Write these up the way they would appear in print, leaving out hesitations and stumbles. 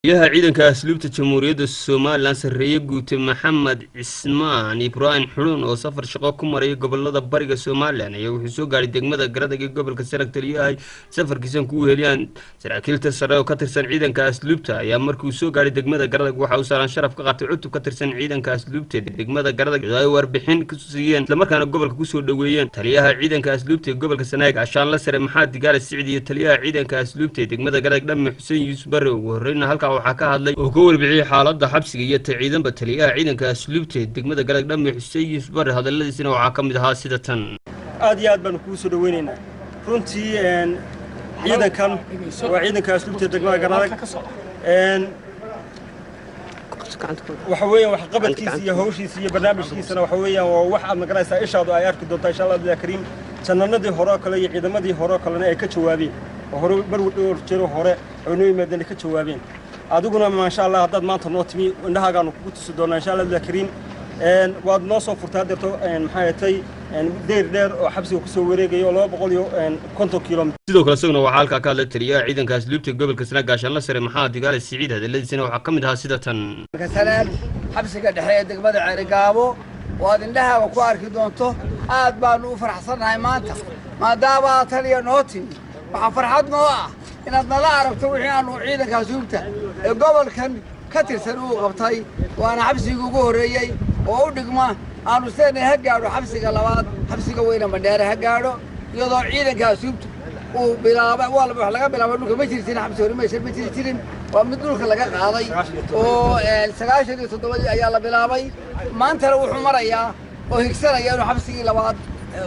Taliyaha ciidanka asluubta Jamhuuriyadda Somaliland, sarreeye guute Maxamed Cismaan Ibraahim Xudhuun, oo safar shaqo ku maraya gobolada bariga Somaliland, ayaa wuxuu soo gaadhay degmada Garadag ee gobolka Sanaag. Taliyaha safarkiisan ku weheliyaan saraakiilta sare oo ka tirsan ciidanka asluubta ayaa markuu soo gaadhay degmada Garadag waxa uu saaran sharaf ka qaatay cutub ka tirsan ciidanka asluubta degmada Garadag oo ay warbixin ku siiyeen, islamarkaana gobolka kusoo dhoweeyeen. Taliyaha ciidanka asluubta ee gobolka Sanaag, gaashaanle sare Maxamed Digaale Sicid, iyo taliyaha ciidanka asluubta ee degmada Garadag, Dhamme Xuseen Yuusuf Barre. Ugu horreyna halkaa waxaa ka hadlay oo ka warbixiyey xaaladda xabsiga iyo ta ciidanba taliyaha ciidanka asluubta ee degmada Garadag, Dhamme Xuseen Yuusuf Barre. Hadalladiisina waxaa ka mid ahaa sida tan. Aad iyo aad baanu kugu soo dhaweynaynaa. Runtii ciidankan waa ciidanka asluubta ee degmada Garadag. Waxa weeyaan waxqabadkiisa iyo hawshiisa iyo barnaamijkiisana waxa weeyaan waa wax aad magaranaysaa ishaadu ay arki doontaa, insha Allah kariim. Jannanadii hore oo kale iyo ciidamadii hore oo kalena ay ka jawaabeen oo hore mar dhowr jiro hore ay noo yimaadeen ay ka jawaabeen. Adiguna maasha Allah haddaad maanta noo timi, indhahaagaanu kugu tusi doonaa, insha Allah kariim. Waad noo soo furtay haddeerto, maxaa tay, deyr dheer oo xabsiga kusoo wareegaya oo 250 kilomitr. Sidoo kale isaguna waxaa halkaa ka hadlay taliyaha ciidanka asluubta gobolka Sanaag, gaashaanle sare Maxamed Digaale Siciid. Hadalladiisina waxaa ka mid ahaa sida tan. Sanaag, xabsiga dhexe ee degmada Ceerigaabo oo aad indhahaaga ku arki doonto. Aad baanu u faraxsannahay maanta maadaama aad taliya noo timi. Waxaa farxad noo ah inaad nala aragto wixii aanu ciidanka asluubta ee gobolkan ka tirsan uu qabtay, waana xabsigii ugu horreeyey oo u dhigma. Aanu seenay ha gaadho xabsiga labaad, xabsiga weyne Mandheere ha gaadho, iyadoo ciidanka asluubta uu bilaaba waa wax laga bilaaba. Dhulka ma jiri jirin xabsi hore, maysan ma jiri jirin. Waa mid dhulka laga qaaday oo 97-dii ayaa la bilaabay. Maantana wuxuu marayaa oo higsanaya inuu xabsigii labaad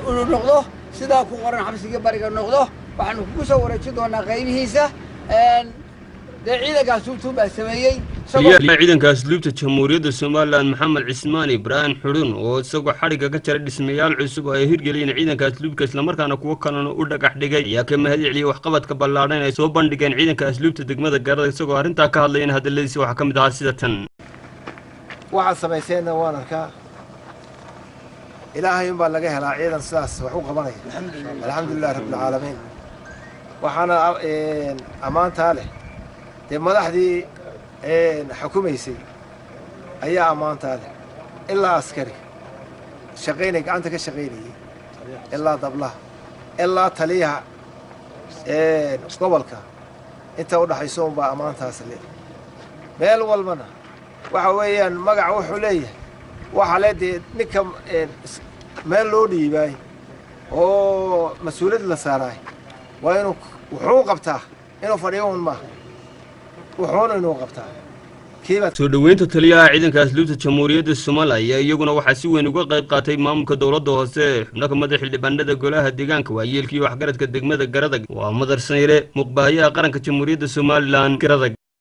inuu noqdo, sidaa ku qoran xabsigii bariga noqdo. Waxaanu kugu soo wareejin doonaa qaybihiisa. Dee ciidanka asluubtuun baa sameeyey. Taliyaha ciidanka asluubta Jamhuuriyadda Somaliland, Maxamed Cismaan Ibraahim Xudhuun, oo isagoo xadhigga ka jaray dhismayaal cusub oo ay hirgeliyeen ciidanka asluubka, islamarkaana kuwo kalena u dhagax dhigay, ayaa ka mahad celiyey waxqabadka ballaadhan ay soo bandhigeen ciidanka asluubta degmada Garadag. Isagoo arrintaa ka hadlayeen hadalladiisa waxaa ka mid ahaa sida tan. Waxaad samayseenna waan arkaa. Ilaahay unbaa laga helaa ciidan sidaas wax u qabanaya. Alxamdulilah rabbilcaalamiin. Waxaana ammaantaa leh dee madaxdii xukumaysay ayaa ammaantaa leh, ilaa askari shaqaynay gacanta ka shaqaynayay, ilaa dablaha, ilaa taliyaha gobolka inta u dhaxayso unbaa ammaantaas leh. Meel walbana waxa weeyaan magaca wuxuu leeyahay waxa le dee ninka meel loo dhiibaay oo mas-uuliyad la saaraay waa inuu wuxuu qabtaa, inuu fadhiyo un maaha, wuxuuna inuu qabtaa kiiba. Soo dhoweynta taliyaha ciidanka asluubta Jamhuuriyadda Soomaaliya ayaa iyaguna waxaa si weyn uga qayb qaatay maamulka dowladda hoose, xubno ka mid xildhibaanada golaha deegaanka, waayeelkii waxgaradka degmada Garadag. Waa Madar Sayre, muqbaahayaha qaranka Jamhuuriyadda Somaliland, Garadag.